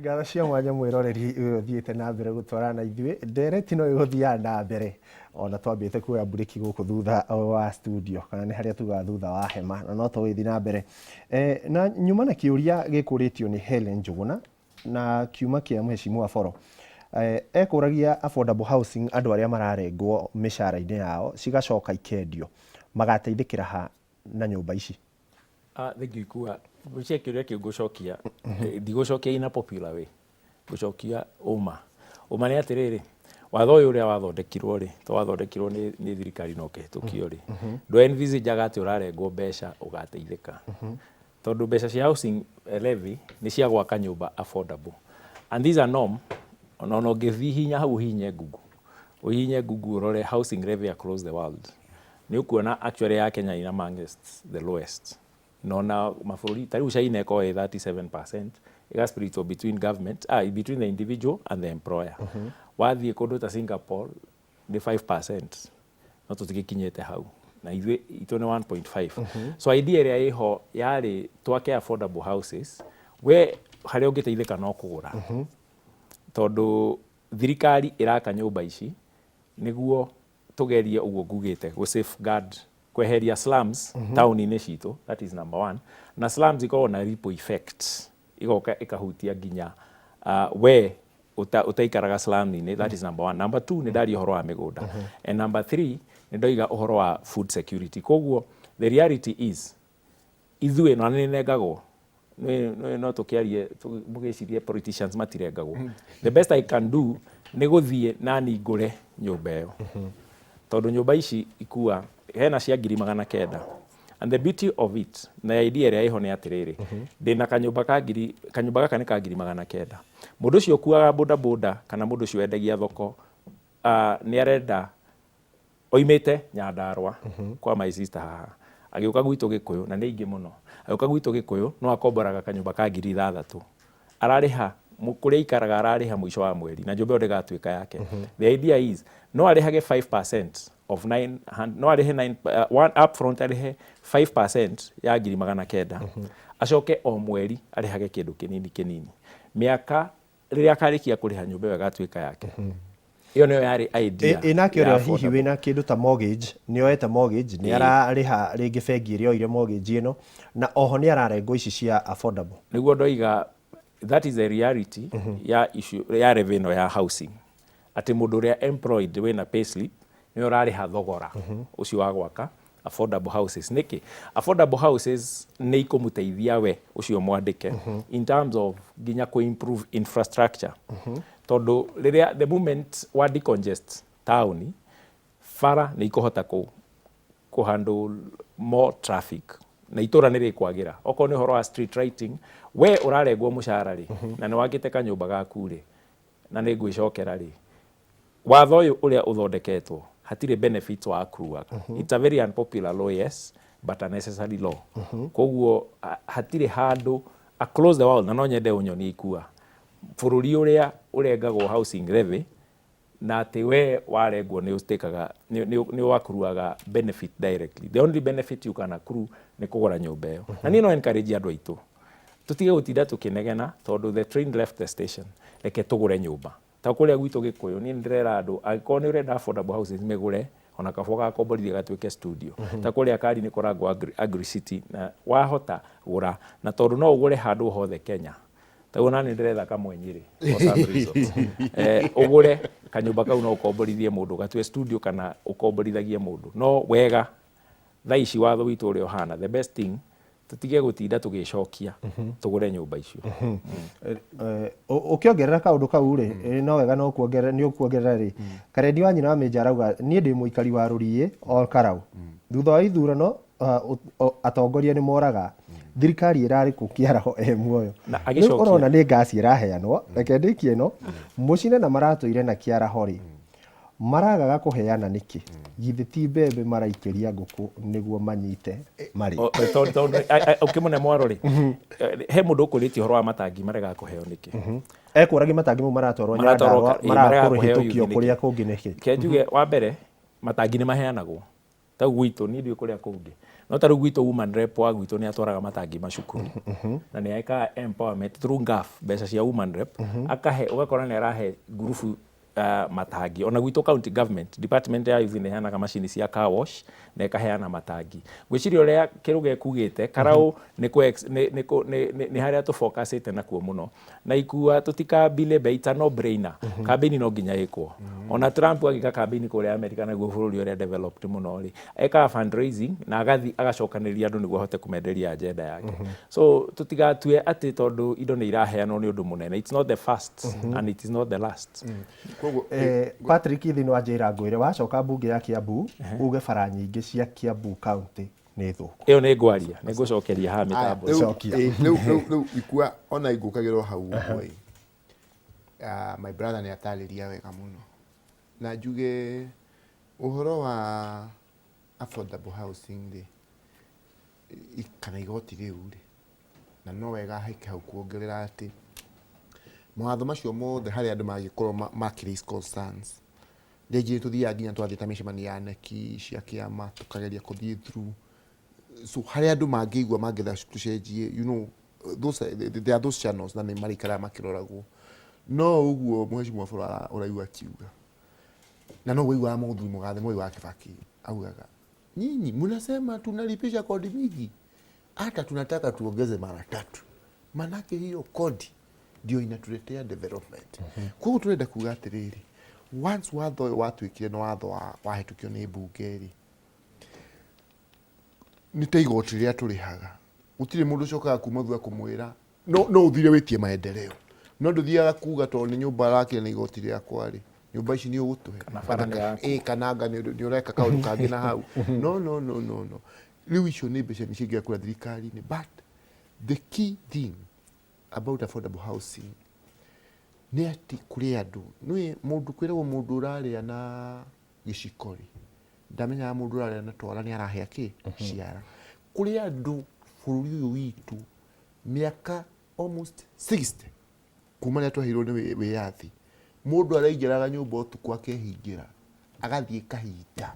Ngatho cia mwanya mwĩroreri ũyũ ũthiĩte na mbere gũtwarana na ithuĩ. Ndereti no ĩgũthiaga na mbere ona twambĩte kuoya mburĩki gũkũ thutha wa studio, kana nĩ harĩa tugaga thutha wa hema, na no tũgĩthiĩ na mbere. Na nyuma na kĩũria gĩkũrĩtio nĩ Helen Njũgũna na kiuma kĩa Mheshimiwa Boro. Ekũragia affordable housing andũ arĩa mararengwo mĩcara-inĩ yao cigacoka ikendio magateithĩkĩra ha na nyũmba ici? Ah, thank you Ikua. Ngwĩciria kĩũria kĩu ngũcokia, ndigũcokia in a popular way, ngũcokia ũma. Ũma nĩ atĩrĩrĩ, watho ũyũ ũrĩa wathondekirwo rĩ, to wathondekirwo nĩ thirikari na ũkĩhĩtũkio rĩ, ndũ envisage atĩ ũrarengwo mbeca ũgateithĩka. Tondũ mbeca cia housing levy nĩ cia gwaka nyũmba affordable. And these are norm, ona ũngĩthiĩ hinya hau ũhihinye Google, ũhihinye Google ũrore housing levy across the world, nĩ ũkuona actually ya Kenya in amongst the lowest. Na ona mabũrũri ta rĩu China ĩkoragwo ĩ 37%, ĩga split between government, between the individual and the employer. Wathiĩ kũndũ ta Singapore nĩ 5%, no tũtigĩkinyĩte hau, na ithuĩ itũ nĩ 1.5. So idea ĩrĩa ĩho yarĩ twake affordable houses, we harĩa ũngĩteithĩka no kũgũra, tondũ thirikari ĩraka nyũmba ici nĩguo tũgerie ũguo ngugĩte gũ safeguard, kweheria slums taũni-inĩ citũ. That is number one. Na slums ikoragwo na ripple effect, igoka ĩkahutia nginya we ũtaikaraga slum-inĩ. That is number one. Number two, nĩ ndaria ũhoro wa mĩgũnda, and number three, nĩ ndoiga ũhoro wa food security. Koguo the reality is ithuĩ na nĩ nengagwo no tũkĩarie mũgĩcirie politicians matirengagwo. The best I can do nĩ gũthiĩ nani ngũre nyũmba ĩyo, tondũ nyũmba ici ikua hena cia 900,000. And the beauty of it na idea ĩrĩa ĩho nĩ atĩrĩrĩ, ndĩna kanyũmba ka ngiri, kanyũmba gaka nĩ ka 900,000. Mũndũ ũcio ũkuaga boda boda kana mũndũ ũcio wendagia thoko, nĩ arenda oimĩte Nyandarũa kwa my sister haha agĩũka gwitũ Gĩkũyũ, na nĩ aingĩ mũno, agĩũka gwitũ Gĩkũyũ no akomboraga kanyũmba ka 6,000, ararĩha kũrĩa aikaraga, ararĩha mũico wa mweri, na nyũmba ĩyo ndĩgatuĩka yake. The idea is no arĩhage 5% of 900, no arĩhe 9 one upfront, arĩhe 5% ya 900,000, acoke o mweri arĩhage kĩndũ kĩnini kĩnini mĩaka rĩrĩa akarĩkia kũrĩha, nyũmba ĩyo ĩgatuĩka yake. Ĩyo nĩyo yarĩ idea. Ĩ nake ya ũrĩa hihi affordable. Wĩna kĩndũ ta mortgage, nĩ oete mortgage, nĩ ararĩha rĩngĩ bengi ĩrĩa oire mortgage ĩno, na oho nĩ ararengwo ici cia affordable. Nĩguo ndoiga that is a reality ya issue ya revenue ya housing, atĩ mũndũ ũrĩa employed wĩna payslip nĩwe ũrarĩha thogora ũcio wa gwaka affordable houses. Nĩkĩ affordable houses nĩ ikũmũteithia we ũcio mwandĩke in terms of nginya kũ improve infrastructure, tondũ rĩrĩa the moment wa decongest taũni, bara nĩ ikũhota kũ handle more traffic na itũra nĩ rĩkwagĩra. Okorwo nĩ ũhoro wa street lighting, we ũrarengwo mũcara rĩ, na nĩ wakĩte kanyũmba gaku rĩ, na nĩ ngwĩcokera rĩ, watho ũyũ ũrĩa ũthondeketwo hatirĩ benefits wa accruaga. It's a very unpopular law, yes, but a necessary law. Koguo hatirĩ handũ across the world, na no nyende ũnyonie ikua bũrũri ũrĩa ũrengagwo housing levy na atĩ we warengwo nĩ ũtĩkaga nĩ wakuruaga benefit directly. The only benefit you can accrue nĩ kũgũra nyũmba ĩyo. Na niĩ no encourage andũ aitũ tũtige gũtinda tũkĩnegena, tondũ the train left the station. Reke tũgũre nyũmba ta kũrĩa gwitũ Gĩkũyũ. Niĩ nĩndĩrera andũ, angĩkorwo nĩ ũrenda affordable houses, mĩgũre ona kaba ũgakomborithia gatuĩke studio ta kũrĩa kari nĩ kũrangwo Agri City, na wahota gũra, na tondũ no ũgũre handũ hothe Kenya. Taguo nani ndĩretha kamwe Nyĩrĩ for some reasons. Ũgũre kanyũmba kau no ũkomborithie mũndũ gatue studio kana ũkomborithagie mũndũ. No wega thaa ici watho witũ ũrĩa ũhana, the best thing tũtige gũtinda tũgĩcokia, tũgũre nyũmba icio. Ũkĩongerera kaũndũ kau rĩ, no wega no kuongerera nĩ ũkuongerera rĩ. Karendi wa nyina wa Mĩnja arauga, niĩ ndĩ mũikari wa Rũriĩ o Karau, thutha wa ithurano atongoria nĩ moraga, thirikari ĩrarĩ kũ Kĩaraho e muoyo? Na Rĩu agĩcokia. Ũrona nĩ ngasi ĩraheanwo. Reke ndĩkie ĩno mũcine na maratũire na Kĩaraho rĩ, maragaga kũheana nĩkĩ? Githĩ ti mbembe maraikĩria ngũkũ nĩguo manyite marĩ? Tondũ ũkĩmũne mwaro rĩ, he mũndũ ũkũrĩtie ũhoro wa matangi maregaga kũheo nĩkĩ. Ekũragia matangi mau maratwarwo Maratwarwo Nyandarũa marega kũheo marakũhĩtũkio youth nĩkĩ? Kũrĩa kũngĩ nĩkĩ? Ke njuge wa mbere, matangi nĩ maheanagwo tau gwitũ, niĩ ndiũĩ kũrĩa kũngĩ. No ta rĩu gwitũ woman rep wa gwitũ nĩ atwaraga matangi macukuru na nĩ ekaga empowerment through NGAAF, mbeca cia woman rep akahe, ũgakora nĩ arahe ngurubu matangi. Ona gwitũ county government department ya youth nĩ ĩheanaga macini cia car wash na ĩkaheana matangi. Ngwĩciria ũrĩa Kĩrũga ekugĩte Karau nĩ nĩ harĩa tũfocusĩte nakuo mũno na ikua tũtikambile it's a no brainer. Kambĩini no nginya ĩkwo. Ona Trump agĩka kambĩini kũrĩa America, naguo bũrũri ũrĩa developed mũno rĩ, ekaga fundraising na agathi agacokanĩrĩria andũ nĩguo ahote kũmenderia agenda yake. So tũtigatue atĩ tondũ indo nĩ iraheanwo nĩ ũndũ mũnene. It's not the first and it is not the last. Koguo Patrick Ithi no anjĩra ngwĩre wacoka mbunge ya Kiambu uge bara nyingĩ cia Kiambu County nĩ thũku. Ĩyo nĩ ngwaria, nĩ ngũcokeria haha Aya, mĩtambo. rĩu- Cokia. Rĩu ikua ona ingũkagĩrwo hau ũguo ĩ. Ah, my brother nĩ atarĩria wega mũno na njuge ũhoro wa affordable housing rĩ, kana igoti rĩu rĩ, na no wega heke hau kuongerera atĩ mawatho macio mothe harĩa andũ mangĩkorwo makĩ raise concerns, rĩngĩ tũthiaga nginya twathiĩ ta mĩcemanio ya neki cia kĩama, tũkageria kũthiĩ through, so harĩa andũ mangĩigua mangĩenda tũcenjie, those there are those channels na nĩ marĩikaraga makĩroragwo. No ũguo mheshimiwa Bũrara ũraigua akiuga, na no ũiguaga mũthuri mũgathe Mwai wa Kibaki augaga, "Nyinyi mnasema tunalipisha kodi mingi, hata tunataka tuongeze mara tatu, manake hiyo kodi ndio inatuletea development." Koguo turenda kuga atĩrĩrĩ, once watho ũyũ watuĩkire nĩ watho wahĩtũkio nĩ mbunge rĩ, nĩ ta igoti rĩrĩa tũrĩhaga, gũtirĩ mũndũ ũcokaga kuma thutha kũmwĩra no ũthire wĩtie maendeleo, no ndũthiaga kuga tondũ nĩ nyũmba arakire na igoti rĩakwa rĩ, nyũmba ici nĩ ũgũtũhe. Kana bara nĩ yaku. Kana anga nĩ ũreka kaũndũ kangĩ na hau. No, no, no, no, no, rĩu icio nĩ mbeca nĩ cingĩra kũrĩa thirikari-inĩ. But the key thing about affordable housing nĩ atĩ kũrĩ andũ nĩ mũndũ kwĩragwo mũndũ ũrarĩa na gĩciko rĩ, ndamenyaga mũndũ ũrarĩa na twara nĩ arahĩa kĩ ciara. Kũrĩ andũ bũrũri ũyũ witũ mĩaka almost 60 kuma rĩrĩa tweheirwo nĩ wĩyathi, mũndũ araingĩraga nyũmba ũtukũ akehingĩra, agathiĩ kahinda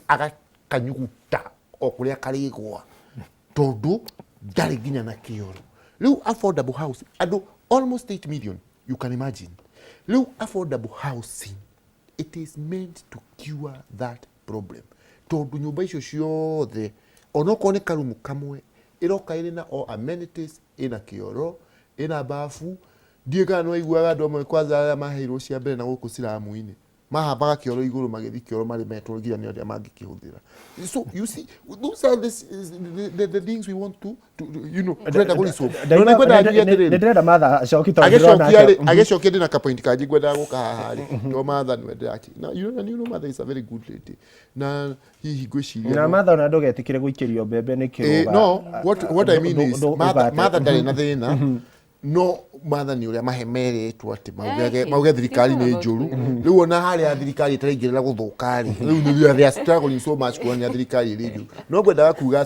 agakanyuguta o kũrĩa karĩgwa tondũ ndarĩ nginya na kĩoro. Rĩu affordable house, andũ almost 8 million, you can imagine. Rĩu affordable housing, it is meant to cure that problem, tondũ nyũmba icio ciothe, onokorwo nĩ karumu kamwe, ĩroka ĩrĩ na all amenities, ĩna kĩoro, ĩna bafu. Ndiũĩ kana nĩwaiguaga andũ amwe kwanza arĩa maheirwo cia mbere na gũkũ ciramu-inĩ mahambaga kĩoro igũrũ, magĩthiĩ kĩoro marĩmetwo nginya nĩ arĩa mangĩkĩhũthĩra. So you see, those are the things we want to turenda kũrisolve. No nĩ ngwenda njuge Nĩ atĩrĩrĩ, ndĩrenda Martha acoki tondũ ndĩrona agĩcokia rĩ, agĩcokia ndĩna ka point kangĩ ngwendaga gũka haha rĩ, to Martha nĩwe ndĩraki na you know Martha is a very good lady na hihi ngwĩciria na Martha ona ndũgetĩkĩre gũikĩrio mbembe nĩ Eh, kĩrũga. no, what I mean is Martha, Ndũgate. Martha ndarĩ na thĩna, no Martha nĩ ũrĩa mahe merĩtwo atĩ maugage Eh, mauge thirikari nĩ ti njũru. Rĩu ona harĩa thirikari ĩtaraingĩrĩra gũthũka rĩ, rĩu nĩ they are struggling so much kuonia thirikari ĩrĩ njũru. No ngwendaga kuga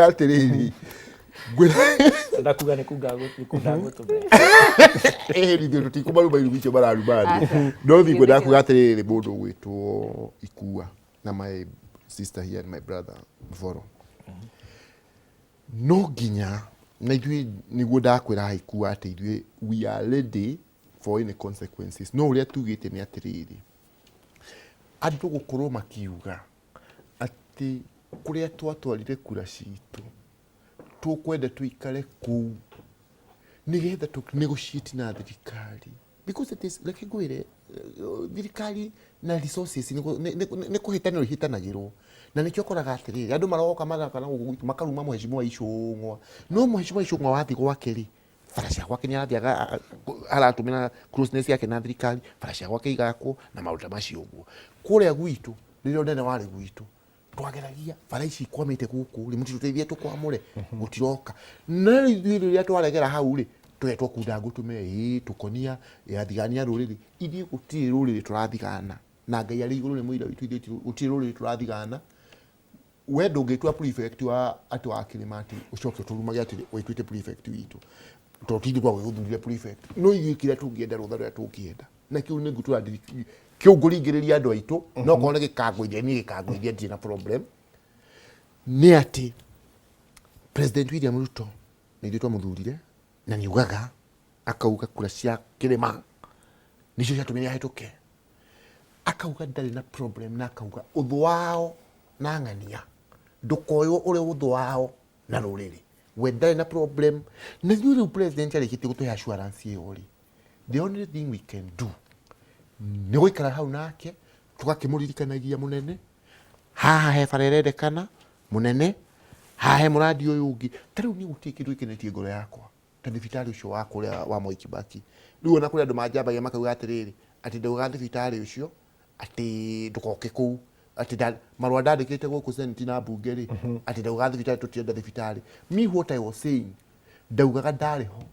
atĩrĩrĩ, Ndakuga nĩ kunga nĩ kunda ngũtũme. Ĩhĩ, ithuĩ tũtikũmaruma irumi icio mararuma andũ, no thi ngwendaga kuga atĩrĩrĩ, mũndũ ũgwĩtwo Ikua na my sister here and my brother Mvoro, no nginya na ithuĩ nĩguo ndakwĩra haha Ikua atĩ ithuĩ we are ready for any consequences. No ũrĩa tugĩte nĩ atĩrĩrĩ, andũ gũkorwo makiuga atĩ kũrĩa twatwarire kura citũ tũkwenda tũikare kũu nigetha tũ negotiate na thirikari, because it is, reke ngwĩre, thirikari na resources nĩ kũhĩtanĩrwo ihĩtanagĩrwo, na nĩkĩo ũkoraga atĩrĩrĩ, andũ maroka maroka na gũkũ gwitũ makaruma mheshimiwa Icũng'wa, no mheshimiwa Icũng'wa wathiĩ gwake rĩ, bara cia gwake nĩ arathiĩ aratũmĩra closeness yake na thirikari, bara cia gwake igakwo na maũndũ ta macio. Ũguo kũrĩa gwitũ rĩrĩa ũnene warĩ gwitũ twageragia bara ici ikwamĩte gũkũ rĩ, mũtitũteithie tũkwamũre, gũtiroka. Na rĩu ithuĩ rĩrĩa twaregera hau rĩ, twetwo kunda ngũtũme ĩĩ tũkonia yathigania rũrĩrĩ. Ithuĩ gũtirĩ rũrĩrĩ tũrathigana, na Ngai arĩ igũrũ nĩ mũira witũ. Ithuĩ gũtirĩ rũrĩrĩ tũrathigana. We ndũngĩtua prefect wa atĩ wa kĩrĩma atĩ ũcoke ũtũrumage atĩ wĩtuĩte prefect witũ, tondũ ti ithuĩ twagũgĩthurire prefect. No ithuĩ kĩrĩa tũngĩenda, rũtha rũrĩa tũngĩenda, na kĩu nĩ ngũtũra kĩu ngũringĩrĩria andũ aitũ, no korwo nĩ gĩkangũithia, niĩ gĩkangũithia ndirĩ na problem. Nĩ atĩ President William Ruto nĩ ithuĩ twamũthurire na nĩ ugaga akauga kura cia kĩrĩma nĩcio ciatũmire ahĩtũke. Akauga ndarĩ na problem na akauga ũthũ wao na ng'ania ndũkoywo ũrĩ ũthũ wao na rũrĩrĩ. We ndarĩ na problem na ithuĩ rĩu president arĩkĩtie gũtũhe assurance ĩyo rĩ, the only thing we can do nĩ gũikara hau nake tũgakĩmũririkanagia mũnene haha he bara ĩrendekana mũnene haha he mũrandi ũyũ ũngĩ. Ta rĩu niĩ gũtirĩ kĩndũ gĩkenetie ngoro yakwa ta thibitarĩ ũcio wa kũrĩa wa Moi Kibaki. Rĩu ona kũrĩ andũ manjambagia makauga atĩrĩrĩ, atĩ ndaugaga thibitarĩ ũcio atĩ ndũgoke kũu, atĩ marũa ndandĩkĩte gũkũ Senate na mbunge rĩ, atĩ ndaugaga thibitarĩ tũtirenda thibitarĩ. Me what I was saying, ndaugaga ndarĩ ho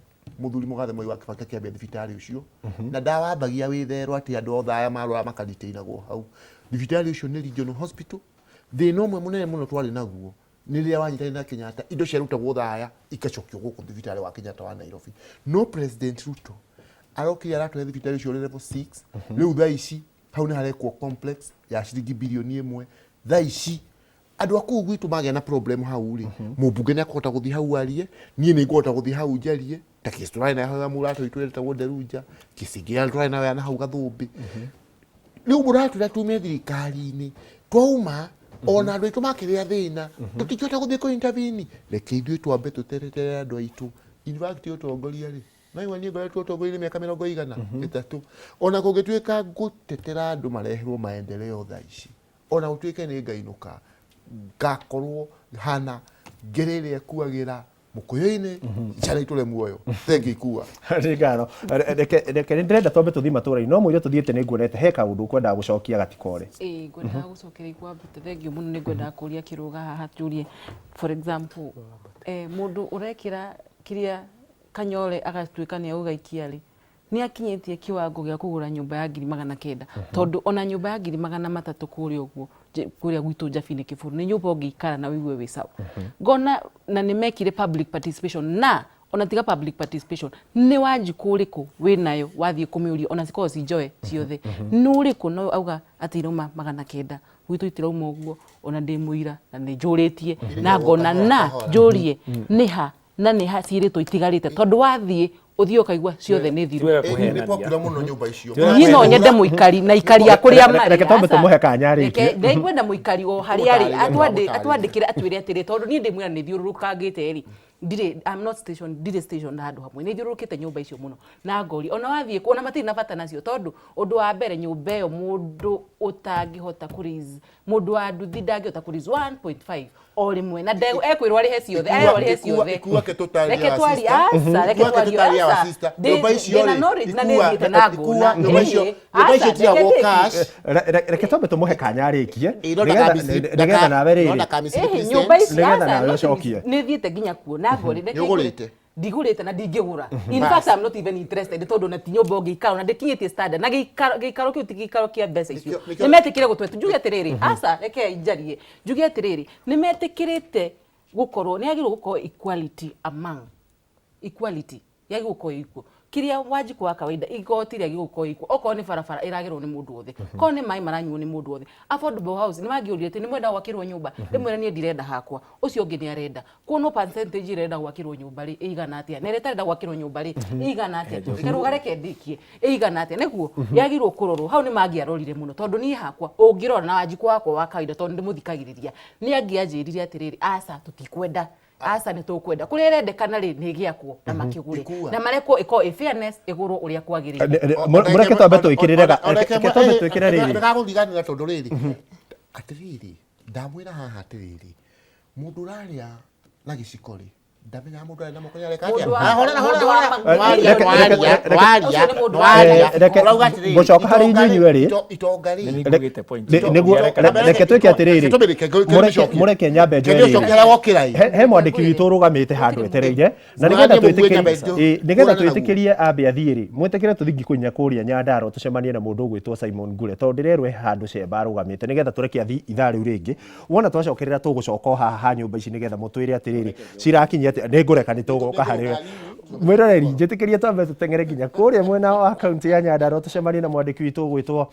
mũthuri mũgathe Moi wa Kibaki akĩambia thibitarĩ ũcio, na ndawambagia wĩ therũ atĩ andũ othe aya marwara makaritainagwo hau. Thibitarĩ ũcio nĩ regional hospital. Thĩna ũmwe mũnene mũno twarĩ naguo nĩ rĩrĩa wanyitanire na Kenyatta, indo ciarutagwo Thaya igacokio gũkũ thibitarĩ wa Kenyatta wa Nairobi. No President Ruto arokire aratũhe thibitarĩ ũcio ũrĩ level 6. Rĩu thaa ici hau nĩ harekwo complex ya ciringi birioni ĩmwe. Thaa ici andũ a kũu gwitũ magĩa na problem hau rĩ, mũmbunge nĩ akũhota gũthiĩ hau arie, niĩ nĩ ngũhota gũthiĩ hau njarie, ta kesi tũrarĩ nayo hau ya mũrata witũ etagwo Nderunja, kesi ĩngĩ tũrarĩ nayo ya nahau Gathũmbĩ. Rĩu mũratwĩra tume thirikari-inĩ, twauma ona andũ aitũ makĩrĩa thĩna, tũtingĩhota gũthiĩ kũ intervene. Reke ithuĩ twambe tũteretere andũ aitũ. In fact ũtongoria rĩ, no niĩ ngoretwo ũtongoria-inĩ mĩaka mĩrongo igana ĩtatũ, ona kũngĩtuĩka ngũtetera andũ mareherwo maendeleo thaa ici, ona gũtuĩke nĩ ngainũka, ngakorwo hana ngere ĩrĩa ĩkuagĩra mũkũyũ-inĩ, ciana itũre muoyo. Thengiũ ikua. Nĩ ngatho. Reke nĩ ndĩrenda twambe tũthiĩ matũra-inĩ, no mũira tũthiĩte nĩ nguonete he kaũndũ ũkwendaga gũcokia gatikore. Ĩĩ, ngwendaga gũcokeria Ikwambate, thengiũ mũno. Nĩ ngwendaga kũria kĩrũga haha njũrie, for example, mũndũ ũrekĩra kĩrĩa kanyore agatuĩka nĩ agũgaikia rĩ, nĩ akinyĩtie kiwango gĩa kũgũra nyũmba ya 900,000? Tondũ ona nyũmba ya 300,000 kũrĩa ũguo kũrĩa gwitũ Njabinĩ Kĩbũrũ nĩ nyũmba ũngĩikara na ũigue wĩ sawa. Ngona na nĩ mekire public participation, na ona tiga public participation, nĩ wanjikũ ũrĩkũ wĩnayo wathiĩ kũmĩũria, ona cikoragwo ci njoe ciothe, nĩ ũrĩkũ no auga atĩ irauma 900? Gwitũ itirauma ũguo, ona ndĩ mũira na nĩ njũrĩtie na ngona na njũrie nĩ ha na nĩ ha ciĩrĩtwo itigarĩte, tondũ wathiĩ ũthiĩ ũkaigua ciothe nĩ thiru. Tiwega Nĩ kũhenania. popular mũno nyũmba icio. Niĩ no nyende mũikari na ikari a kũrĩa marĩ. Reke twambe tũmũhe kanya arĩkie. Reke ndĩkwenda mũikari o harĩa arĩ Tũmũtarĩrie, tũmũtarĩrie. atwandĩkĩre atwĩre atĩrĩ, tondũ niĩ ndĩmwĩra nĩ thiũrũrũkangĩte rĩ, ndirĩ, I'm not station, ndirĩ station handũ hamwe, nĩ thiũrũrũkĩte nyũmba icio mũno na ngori ona wathiĩ ona matirĩ na bata nacio, tondũ ũndũ wa mbere nyũmba ĩyo mũndũ ũtangĩhota kũ raise, mũndũ wa nduthi ndangĩhota kũ raise 1.5 o rĩmwe na ekwĩrwo arĩhe ciothe, arerwo arĩhe ciothe. Ikua ke tũtarie Reke our twarie, sister. aca, reke Ikua ke twarie, tũtarie our aca. sister. Ndĩ- Nyũmba icio ndĩna rĩ, knowledge na nĩ ikua- thiĩte na ikua, ngona. nyũmba icio Ĩĩ, nyũmba icio aca, itiragwo reke ndĩkie. cash. Reke twambe tũmũhe kanya arĩkie, Ĩĩ, no nĩgetha nawe no rĩrĩ ndakamisiri Ĩhĩ, present. nyũmba ici Nĩgetha aca, nawe no ũcokie. nĩ thiĩte nginya kuo na ngori. Reke Nĩũgũrĩte? Ndigũrĩte na ndingĩgũra. In fact, I'm not even interested, tondũ na ti nyũmba ũngĩikara ona ndĩkinyĩtie standard na gĩikaro kĩu ti gĩikaro kĩa mbeca icio. Nĩkĩo- Nĩ metĩkĩre gũtwe njuge atĩrĩrĩ, aca, reke njarie, njuge atĩrĩrĩ, nĩ metĩkĩrĩte gũkorwo nĩ yagĩrĩirwo gũkorwo equality among equality yagĩrĩirwo gũkorwo equal. Kĩrĩa wanjikũ wa kawaida, igoti rĩagĩrĩirwo gũkorwo equal. Okorwo nĩ barabara ĩragĩrwo nĩ mũndũ wothe, korwo nĩ maĩ maranyuo nĩ mũndũ wothe. Affordable house nĩ mangĩũrire atĩ nĩ mwenda gwakĩrwo nyũmba, rĩmwe niĩ ndirenda hakwa, ũcio ũngĩ nĩ arenda kuonwo, percentage ĩrĩa ĩrenda gwakĩrwo nyũmba rĩ ĩigana atĩa, na ĩrĩa ĩtarenda gwakĩrwo nyũmba rĩ ĩigana atĩa. Karuga reke ndĩkie, ĩigana atĩa nĩguo yagĩrĩirwo kũrorwo hau. Nĩ mangĩarorire mũno, tondũ niĩ hakwa ũngĩrora na wanjikũ wakwa wa kawaida, tondũ ndĩmũthikagĩrĩria, nĩ angĩanjĩrire atĩrĩrĩ, aca, tũtikwenda, aca, nĩ tũkwenda kũrĩa ĩrendekana rĩ nĩ ĩgĩakwo na makĩgũre Ikua. na marekwo ĩkorwo ĩ fairness, ĩgũrwo ũrĩa kwagĩrĩire. Mũreke twambe twĩkĩrĩre reke twambe twĩkĩre rĩrĩ. Ndĩragũriganĩra, tondũ rĩrĩ, atĩrĩrĩ, ndamwĩra haha atĩrĩrĩ, mũndũ ũrarĩa na gĩciko rĩ, ndamenyaga mũndũ arĩ na moko nĩareka atĩa. Mũndũ wa- Ah, horera, horera, mũndũ wa horera. Nĩwaria, nĩwaria, nĩwaria, Ũcio nĩ mũndũ wa- nĩwaria. Reke- Ũrauga atĩrĩrĩ, ngũcoka harĩ itonga rĩ, inyuĩ inyuerĩ. Itonga rĩ, Nĩ nĩngugĩte point. Nĩguo reke twĩke atĩrĩrĩ, mũreke nyambe njoe Kĩndũ ũcio rĩrĩ. kĩrĩa wokĩra ĩ. He mwandĩki witũ ũrũgamĩte handũ etereire na nĩgetha Mũrathiĩ mũkuĩte twĩtĩkĩrie mbenjo. Nĩgetha Mũrane naguo. twĩtĩkĩrie ambe athiĩ rĩ, mwĩtĩkĩre tũthiĩ nginya kũrĩa Nyandarua tũcemanie na mũndũ ũgwĩtwo Simon Ngure, tondũ ndĩrerwo he handũ cemba arũgamĩte, nĩgetha tũreke athiĩ ithaa rĩu rĩngĩ. Wona twacokerera tũgũcoka o haha ha nyũmba ici nĩgetha mũtwĩre atĩrĩrĩ cirakinyia atĩa. Nĩ ngũreka, nĩ tũgũka harĩ we. Mwĩroreri, njĩtĩkĩrie twambe tũteng'ere nginya kũrĩa mwena wa kaunti ya Nyandarua tũcemanie na mwandĩki witũ ũgwĩtwo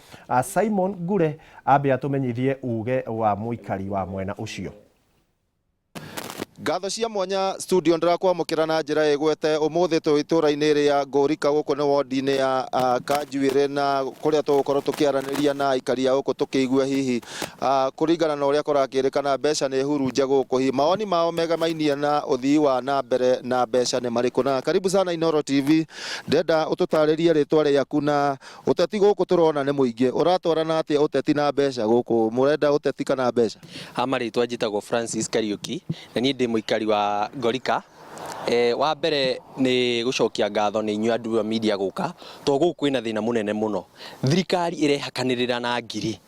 Simon Ngure, ambe atũmenyithie uge wa mũikari wa mwena ũcio. Ngatho cia mwanya studio ndĩrakwamũkĩra na njĩra ĩgwete ũmũthĩ twĩ itũra-inĩ rĩa Ngũrika gũkũ nĩ wondi-inĩ ya Kanjuĩrĩ na kũrĩa tũgũkorwo tũkĩaranĩria na aikari a gũkũ tũkĩigua hihi kũringana na ũrĩa kũrakĩrĩkana mbeca nĩ hurunje gũkũ hihi mawoni mao megamainie na ũthii wa na mbere na mbeca nĩ marĩkũ. Na karibu sana Inooro TV, ndenda ũtũtarĩrie rĩtwa rĩaku na ũteti gũkũ tũrona nĩ mũingĩ, ũratwarana atĩa ũteti na mbeca gũkũ, mũrenda ũteti kana mbeca? Ha marĩtwa njĩtagwo Francis Kariuki na niĩ ndĩ mũikari wa Ngorika. Wa mbere nĩ gũcokia ngatho nĩ inyuĩ andũ a media gũka to gũkũ kwĩna thĩna mũnene mũno. Thirikari ĩrehakanĩrĩra na ngiri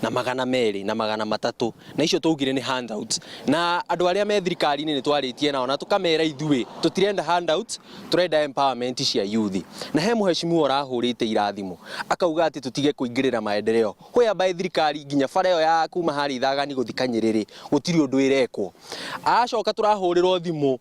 na 200 na 300 na icio twaugire nĩ handouts, na andũ arĩa me thirikari-inĩ nĩ twarĩtie nao na tũkamera ithuĩ tũtirenda handouts, tũrenda empowerment cia youth. Na he mũheshimiwa ũrahũrĩte irathimo akauga atĩ tũtige kũingĩrĩra maendeleo, whereby thirikari nginya bara ĩyo ya kuma harĩa Ithagani gũthi Kanyĩrĩrĩ gũtirĩ ũndũ ĩrekwo. Aracoka tũrahũrĩrwo thimũ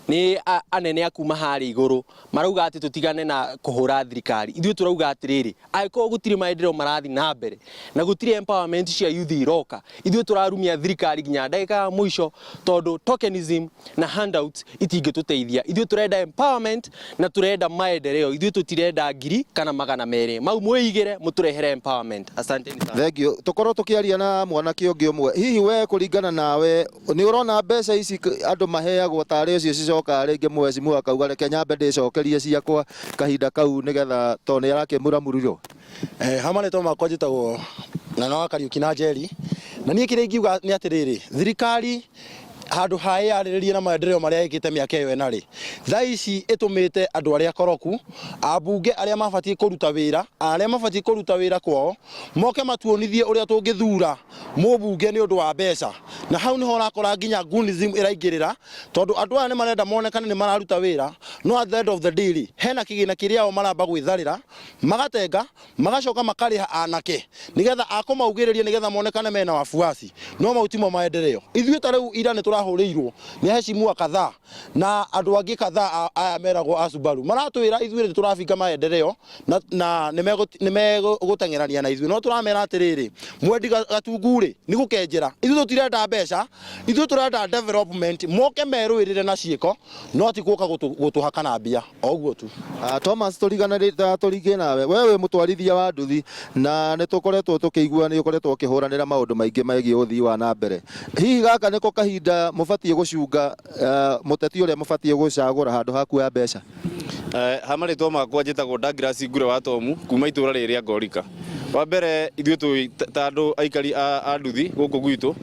nĩ anene a kuma harĩa igũrũ marauga atĩ tũtigane na kũhũra thirikari. Ithuĩ tũrauga atĩrĩrĩ, angĩkorwo gũtirĩ maendeleo marathi na mbere na gũtirĩ empowerment cia youth iroka, ithuĩ tũrarumia thirikari nginya ndagĩka ya mũico, tondũ tokenism na handouts itingĩtũteithia. Ithuĩ tũrenda empowerment na tũrenda maendeleo, ithuĩ tũtirenda ngiri kana 200 mau mwĩigĩre mũtũrehere empowerment. Asanteni sana. Thank you. Tũkorwo tũkĩaria na mwanake ũngĩ ũmwe, hihi we kũringana nawe nĩ ũrona mbeca ici andũ maheagwo tarĩ ũcio cicokaga rĩngĩ mũheshimiwa akauga reke nyambe ndĩcokerie ciakwa kahinda kau nĩgetha tondũ nĩ arakĩmuramurirwo? Ha marĩtwa makwa njĩtagwo Ng'ang'a wa Kariuki na Njeri, na niĩ kĩrĩa ingiuga nĩ atĩrĩrĩ, thirikari handũ ha ĩyarĩrĩrie na maendeleo marĩa ĩkĩte mĩaka ĩyo ĩna rĩ, thaa ici ĩtũmĩte andũ arĩa koroku, ambunge arĩa mabatiĩ kũruta wĩra, arĩa mabatiĩ kũruta wĩra kwao, moke matuonithie ũrĩa tũngĩthura mũmbunge nĩ ũndũ wa mbeca. Na hau nĩho ũrakora nginya goonism ĩraingĩrĩra, tondũ andũ aya nĩ marenda monekane nĩ mararuta wĩra, no at the end of the day rĩ, hena kĩgĩna kĩrĩa o maramba gwĩtharĩra, magatenga, magacoka makarĩha anake nĩgetha akũmaugĩrĩria nĩgetha monekane mena wafuasi, no mau timo maendeleo. Ithuĩ ta rĩu ira nĩ tũrahũrĩirwo nĩ aheshimiwa kadhaa na andũ angĩ kadhaa aya meragwo a Subaru, maratwĩra ithuĩ nĩ tũrabinga maendeleo na nĩ megũteng'erania na ithuĩ, no tũramera atĩrĩrĩ, mwendi gatungu rĩ nĩ gũkenjera, ithuĩ tũtirenda mbeca, ithuĩ tũrenda development, moke merũĩrĩre na ciĩko, no ti gũka gũtũhaka na mbia, o ũguo tu. Thomas, tũriganĩrĩte tũringe nawe, we wĩ mũtwarithia wa nduthi na nĩ tũkoretwo tũkĩigua nĩ ũkoretwo ũkĩhũranĩra maũndũ maingĩ megiĩ ũthii wa na mbere. Hihi gaka nĩko kahinda mũbatiĩ gũcunga mũteti ũrĩa mũbatiĩ gũcagũra handũ ha kuoya mbeca? Ha marĩtwa makwa njĩtagwo Douglas Ngure wa Tomu kuma itũra rĩrĩ rĩa Ngorika. Wa mbere ithuĩ twĩ ta andũ aikari a nduthi gũkũ gwitũ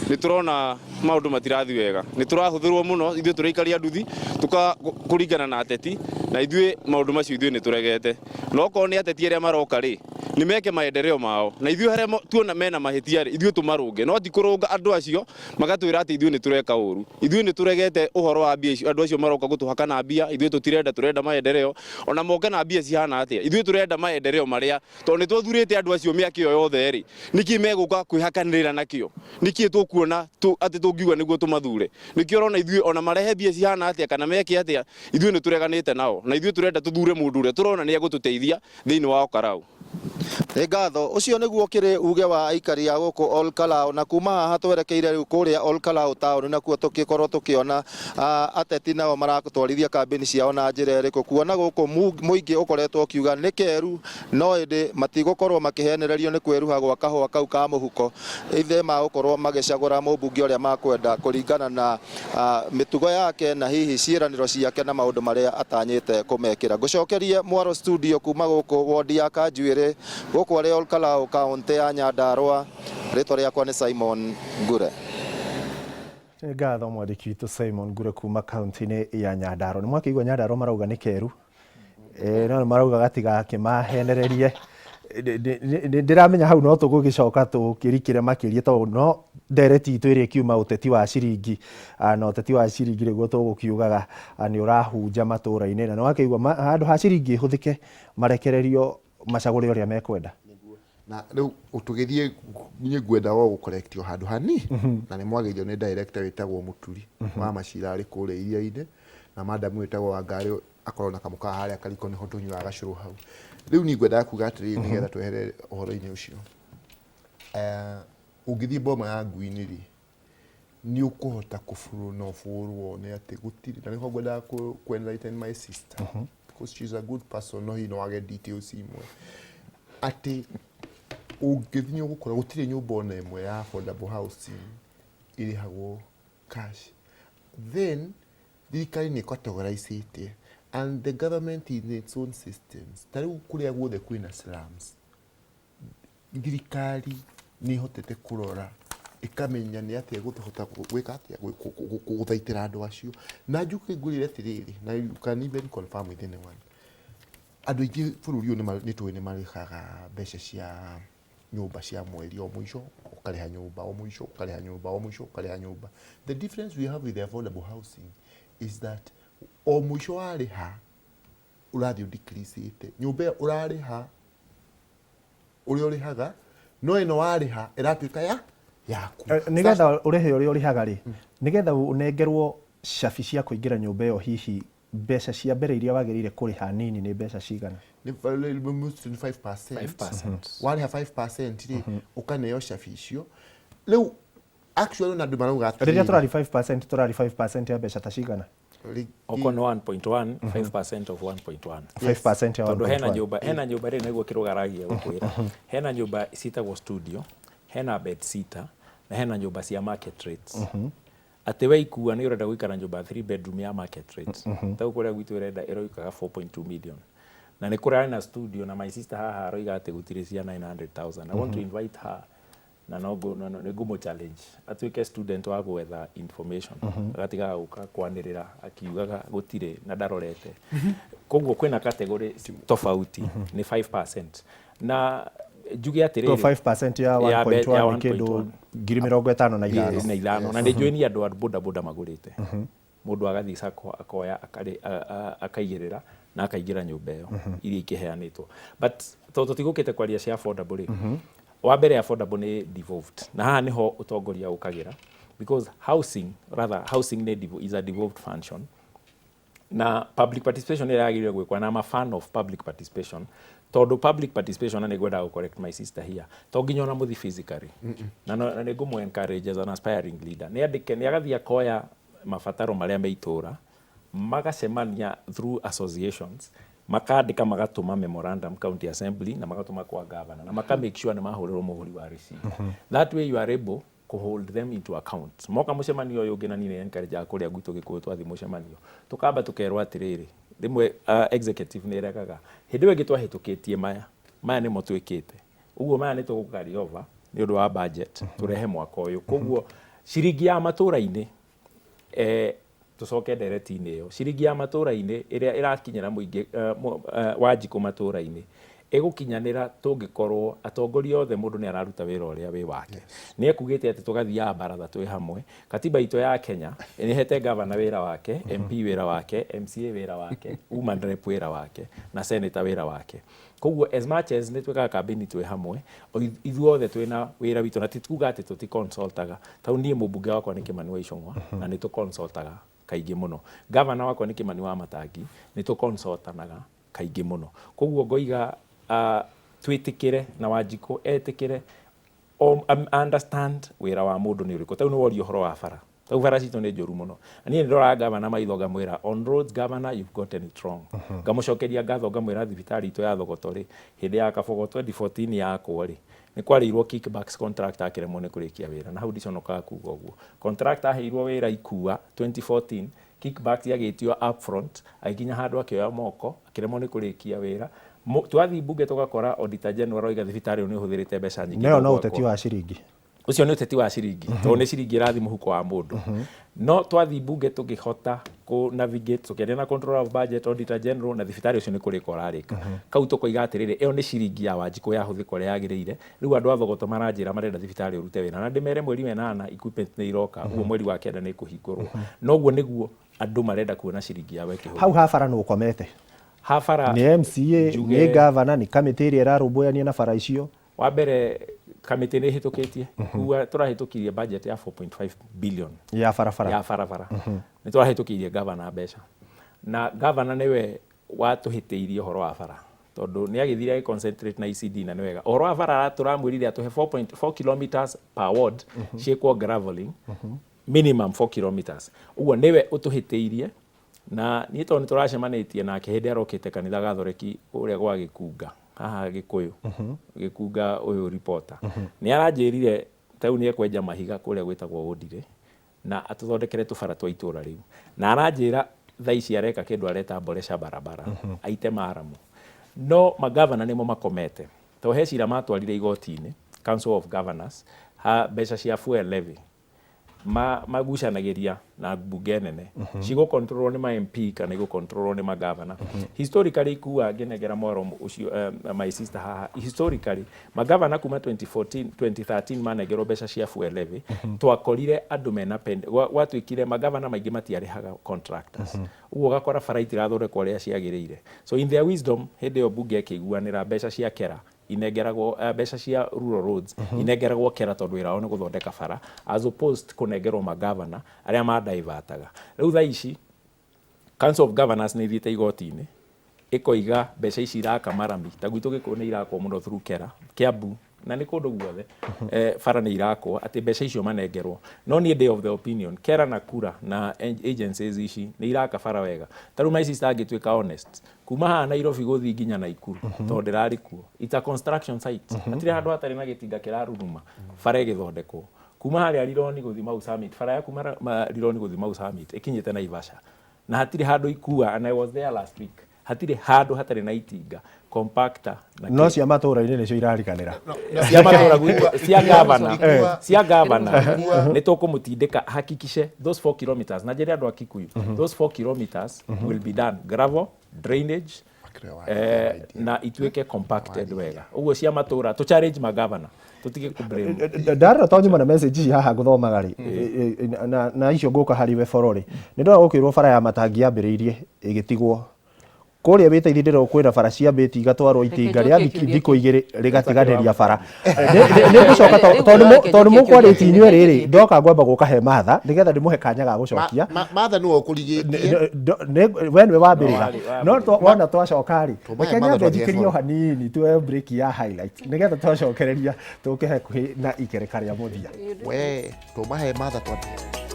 nĩ tũrona maũndũ matirathi wega, nĩ tũrahũthĩrwo mũno ithuĩ tũrĩ aikari a nduthi kũringana na ateti, na ithuĩ maũndũ macio ithuĩ nĩ tũregete. Na okorwo nĩ ateti arĩa maroka rĩ, nĩ meke maendeleo mao, na ithuĩ harĩa tuona mena mahĩtia rĩ, ithuĩ tũmarũnge, no ti kũrũnga andũ acio magatwĩra atĩ ithuĩ nĩ tũreka ũru. Ithuĩ nĩ tũregete ũhoro wa mbia icio, andũ acio maroka gũtũhaka na mbia, ithuĩ tũtirenda, tũrenda maendeleo. Ona moke na mbia cihana atĩa, ithuĩ tũrenda maendeleo marĩa, tondũ nĩ twathurĩte andũ acio mĩaka ĩyo yothe rĩ, nĩkĩ megũka kwĩhakanĩrĩra nakĩo? Nĩkĩ tũkuona atĩ tũngiuga nĩguo tũmathure? Nĩkĩo ũrona ithuĩ ona marehe mbia cihana atĩa kana meke atĩa, ithuĩ nĩ tũreganĩte nao, na ithuĩ tũrenda tũthure mũndũ ũrĩa tũrona nĩ egũtũteithia thĩinĩ wa Olkalau. Nĩ ngatho. Ũcio nĩguo ũkĩrĩ uge wa aikari a gũkũ Olkalau, na kuma haha twerekeire rĩu kũrĩa Olkalau town, nakuo tũkĩkorwo tũkĩona ateti nao maratwarithia kambĩni ciao na njĩra ĩrĩkũ, kuona gũkũ mũingĩ ũkoretwo ũkiuga nĩ keru, no ĩndĩ matigũkorwo makĩhenererio nĩ kwĩruha gwa kahũa kau ka mũhuko, ithe magũkorwo magĩcagũra mũmbunge ũrĩa makwenda kũringana na mĩtugo yake na hihi ciĩranĩro ciake na maũndũ marĩa atanyĩte kũmekĩra. Ngũcokerie mwaro studio kuma gũkũ wondi ya Kanjuĩrĩ, gũkũ arĩ Olkalau, kaũntĩ ya Nyandarua. Rĩtwa rĩakwa nĩ Simon Ngure. Nĩ ngatho mwandĩki witũ Simon Ngure kuma kaũntĩ-inĩ ya Nyandarua. Nĩ mwakĩigua Nyandarua marauga nĩ keru, no nĩ marauga gatigakĩmahenererie. Ndĩramenya hau no tũgũgĩcoka tũkĩrikĩre makĩria, tondũ no ndereti itũ ĩrĩa ĩkiuma ũteti wa ciringi, na ũteti wa ciringi nĩguo tũgũkiugaga nĩ ũrahunja matũra-inĩ, na nĩ wakĩigua handũ ha ciringi ĩhũthĩke marekererio macagũre ũrĩa mekwenda. Na rĩu tũgĩthiĩ niĩ ngwenda o gũkorektio handũ hani, na nĩ mwagĩrio nĩ director wĩtagwo Mũturi wa macira arĩ kũrĩa iria-inĩ, na madam wĩtagwo Wangari akorwo na kamũkawa harĩa Kariko nĩho tũnyuaga gacũrũ hau. Rĩu niĩ ngwendaga kuga atĩrĩrĩ nĩgetha twehere ũhoro-inĩ ũcio. Ũngĩthiĩ boma ya ngui-inĩ rĩ, Nĩ ũkũhota kũbũrwo na ũbũrwo nĩ atĩ gũtirĩ na nĩho ngwendaga kũ enlighten my sister because she's a good person, no hihi no age details imwe atĩ ũngĩthiĩ nĩ ũgũkora gũtirĩ nyũmba ona ĩmwe ya affordable housing ĩrĩhagwo cash. Then thirikari nĩ categorizĩte and the government in its own systems, ta rĩu kũrĩa guothe kwĩna slums, thirikari nĩ ĩhotete kũrora ĩkamenya nĩ atĩa ĩgũhota gwĩka atĩa gũthaitĩra andũ acio. Na njuke ngwĩre atĩrĩrĩ, na you can even confirm with anyone, andũ aingĩ bũrũri ũyũ nĩ tũĩ nĩ marĩhaga mbeca cia nyũmba cia mweri, o mũico ũkarĩha nyũmba, o mũico ũkarĩha nyũmba, o mũico ũkarĩha nyũmba. The difference we have with the affordable housing is that o mũico warĩha ũrathiĩ ũdecreasĩte nyũmba ĩyo ũrarĩha ũrĩa ũrĩhaga, no ĩno warĩha ĩratuĩka ya yaku. Nĩgetha ũrĩhe ũrĩa ũrĩhaga rĩ, nĩgetha ũnengerwo cabi cia kũingĩra nyũmba ĩyo, hihi mbeca cia mbere iria wagĩrĩire kũrĩha nini nĩ mbeca cigana? Nĩ 25%. 5%. Warĩha 5% rĩ, ũkaneo cabi icio. Rĩu actually ona andũ marauga rĩrĩa atĩrĩrĩ, tũrari 5%, tũrari 5% ya mbeca ta cigana? Okorwo nĩ 1.1, 5% of 1.1. 5% ya Tondũ hena 1.1. nyũmba, hena nyũmba rĩ, nĩguo kĩrũgaragia gũkwĩra, hena nyũmba citagwo studio, hena bed sitter na hena nyũmba cia market rates. Atĩ we ikua nĩ ũrenda gũikara nyũmba 3 bedroom ya market rate, ta kũrĩa gwitũ ĩrenda ĩroikaga 4.2 million, na nĩ kũrarĩ na studio, na my sister haha aroiga atĩ gũtirĩ cia 900,000. I want to invite her na no nĩ ngũmũ challenge atuĩke student wa gwetha information, agatigaga gũka kwanĩrĩra akiugaga gũtirĩ na ndarorete. Koguo kwĩna category tofauti, nĩ 5% na njuge To atĩrĩrĩ, 5% ya ya 1.1 nĩ kĩndũ 1.1. 55,000. Na ithano, na nĩ njũĩ ni andũ a boda boda magũrĩte, mũndũ agathiĩ sacco akoya akaigĩrĩra na akaingĩra nyũmba ĩyo iria ikĩheanĩtwo. But tondũ tũtigũkĩte kwaria cia affordable rĩ, wa mbere affordable nĩ devolved, na haha nĩho ũtongoria ũkagĩra, because housing, rather housing nĩ is a devolved function, na public participation ĩrĩa yagĩrĩire gwĩkwo, na I'm a fan of public participation, tondũ public participation, na nĩ ngwendaga gũ correct my sister here, to nginya ona mũthi physically, na nĩ ngũmũ encourage as an aspiring leader nĩ andĩke, nĩ agathiĩ akoya mabataro marĩa me itũra, magacemania through associations, makandĩka, magatũma memorandum county assembly na magatũma kwa governor na maka make sure nĩ mahũrĩrwo mũhũri wa receipt. That way you are able kũ hold them into account moka mũcemanio ũyũ ũngĩ. Na niĩ nĩ encourage kũrĩa gwitũ Gĩkũyũ, twathiĩ mũcemanio tũkamba tũkerwo atĩrĩrĩ, rĩmwe executive nĩ ĩregaga, hĩndĩ ĩyo ĩngĩ twahĩtũkĩtie maya, maya nĩmo twĩkĩte ũguo, maya nĩ tũgũ carry over nĩ ũndũ wa budget tũrehe mwaka ũyũ. Koguo ciringi ya matũra-inĩ, tũcoke ndereti-inĩ ĩyo, ciringi ya matũra-inĩ ĩrĩa ĩrakinyĩra mũingĩ Wanjikũ matũra-inĩ ĩgũkinyanĩra tũngĩkorwo atongoria othe mũndũ nĩ araruta wĩra ũrĩa wĩ wake. Nĩ ekugĩte atĩ tũgathiaga baratha twĩ hamwe. Katiba itũ ya Kenya nĩ ĩhete gavana wĩra wake, MP wĩra wake, MCA wĩra wake, woman rep wĩra wake na senator wĩra wake. Koguo as much as nĩ twĩkaga kambĩini twĩ hamwe, ithuothe twĩna wĩra witũ, na ti kuga atĩ tũticonsultaga. Tau niĩ mũmbunge wakwa nĩ Kĩmani wa Ichung'wa na nĩ tũconsultaga kaingĩ mũno. Gavana wakwa nĩ Kĩmani wa Matangi, nĩ tũconsultanaga kaingĩ mũno. Koguo ngoiga twĩtĩkĩre na Wanjikũ etĩkĩre understand wĩra wa mũndũ nĩ ũrĩkũ. Tau nĩ woria ũhoro wa bara, tau bara citũ nĩ njũru mũno, na niĩ nĩndoraga gavana maitho ngamwĩra, "On roads, governor, you've gotten it wrong." Ngamũcokeria ngatho ngamwĩra thibitarĩ itũ ya Thogoto rĩ, hĩndĩ ya Kabogo 2014 yakwo rĩ, nĩ kwarĩirwo kickbacks, contractor akĩremwo nĩ kũrĩkia wĩra, na hau ndiconokaga kuga ũguo. Contractor aheirwo wĩra ikua 2014, kickbacks agĩtio upfront, agĩkinya handũ akĩoya moko, akĩremwo nĩ kũrĩkia wĩra. Twathiĩ mbunge tũgakora auditor general oiga thibitarĩ ĩyo nĩ ũhũthĩrĩte mbeca nyingĩ Nayo no gwakwo. ũteti wa ciringi. Ũcio nĩ ũteti wa ciringi, tondũ nĩ ciringi ĩrathiĩ mũhuko wa mũndũ. No twathiĩ mbunge tũngĩhota kũ navigate, tũkĩaria na controller of budget, auditor general, na thibitarĩ ũcio nĩ kũrĩka ũrarĩka. Kau tũkoiga atĩrĩrĩ, ĩyo nĩ ciringi ya Wanjikũ yahũthĩka ũrĩa yagĩrĩire. Rĩu andũ a Thogoto maranjĩra marenda thibitarĩ ũrute wĩra, na ndĩmere mweri wa ĩnana equipment nĩ iroka, ũguo mweri wa kenda nĩ ĩkũhingũrwo. Noguo nĩguo andũ marenda kuona ciringi yao ĩkĩhũthĩka. Hau ha bara nũ ũkomete? Ha bara Nĩ MCA? Njuge Nĩ gavana? Nĩ kamĩtĩ ĩrĩa ĩrarũmbũyania na bara icio? Wa mbere kamĩtĩ nĩ ĩhĩtũkĩtie kuga tũrahĩtũkirie budget ya 4.5 billion ya barabara. Ya barabara. Nĩ tũrahĩtũkĩirie gavana mbeca, na gavana nĩwe watũhĩtĩirie ũhoro wa bara, tondũ nĩ agĩthire agĩ concentrate na ECD, na nĩ wega ũhoro wa bara tũramwĩrire atũhe 4.4 kilometers per ward ciĩkwo graveling. Minimum 4 kilometers. Ũguo nĩwe ũtũhĩtĩirie na niĩ tondũ nĩ tũracemanĩtie nake hĩndĩ arokĩte kanitha gathoreki kũrĩa gwa Gĩkunga haha Gĩkũyũ, Gĩkunga ũyũ reporter, nĩ aranjĩrire ta rĩu nĩ ekwenja mahiga kũrĩa gwĩtagwo Ũndirĩ na atũthondekere tũbara twa itũra rĩu, na aranjĩra thaa ici areka kĩndũ areta boresha barabara, aite maramu, no magavana nĩmo makomete tondũ he cira matwarire igoti-inĩ Council of Governors ha mbeca cia fuel levy magucanagĩria na mbunge nene, cigũkontrolwo nĩ ma MP kana igũkontrolwo nĩ magavana. Historically ikua ngĩnengera mwaro ũcio, my sister haha, historically magavana kuma 2014 2013 manengerwo mbeca cia fuel levy, twakorire andũ mena gwatuĩkire magavana maingĩ matiarĩhaga contractors, ũguo ũgakora bara itirathondekwo ũrĩa ciagĩrĩire. So in their wisdom, hĩndĩ ĩyo mbunge ĩkĩiguanĩra mbeca cia kera inengeragwo, mbeca cia rural roads inengeragwo kera tondũ wĩra wao nĩ gũthondeka bara as opposed kũnengerwo magavana arĩa madivataga. Rĩu thaa ici Council of Governors nĩ ithiĩte igoti-inĩ ĩkoiga mbeca ici iraka marami ta gwitũ Gĩkũyũ nĩ irakwo mũno through kera, Kiambu na nĩ kũndũ guothe, bara nĩ irakwo atĩ mbeca icio manengerwo. No niĩ ndĩ of the opinion kera na kura na agencies ici nĩ iraka bara wega. Ta rĩu my sister angĩtuĩka honest, kuma haha Nairobi gũthiĩ nginya Naikuru, tondũ ndĩrarĩ kuo, it's a construction site, hatirĩ handũ hatarĩ na gĩtinga kĩraruruma bara ĩgĩthondekwo. Kuma harĩa Rironi gũthiĩ Mau Summit, bara ya kuma Rironi gũthiĩ Mau Summit ĩkinyĩte Naivasha na hatirĩ handũ ikua, and I was there last week, hatirĩ handũ hatarĩ na itinga compactor na no cia matũra-inĩ nĩcio irariganĩra. Cia matũra gwitũ, cia gavana, cia gavana nĩ tũkũmũtindĩka hakikishe those 4 kilometers, na njĩre andũ a Kikuyu those 4 kilometers will be done gravel drainage na ituĩke compacted wega. Ũguo cia matũra tũ challenge magavana tũtige kũ blame. Ndarora to nyuma na message ici haha ngũthomaga rĩ, na icio ngũka harĩ we boro rĩ, nĩ ndona gũkĩrwo bara ya matangi yambĩrĩirie ĩgĩtigwo kũrĩa wĩtaithi, ndĩrona kwĩna bara ciambĩtie igatwarwo itinga rĩa thikũ igĩrĩ rĩgatiganĩria bara. Nĩ ngũcoka tondũ mũkwarĩtie inyuĩ rĩrĩ, ndoka ngwamba gũka he Martha nĩgetha ndĩmũhe kanya ga gũcokia. Martha nĩwe ũkũrigĩtie. We nĩwe wambĩrĩra, no wona twacoka rĩ, reke nyambe njikĩrie o hanini tuoe break ya highlight nĩgetha twacokereria tũke hakuhĩ na ikereka rĩa mũthia. We tũmahe Martha twambie.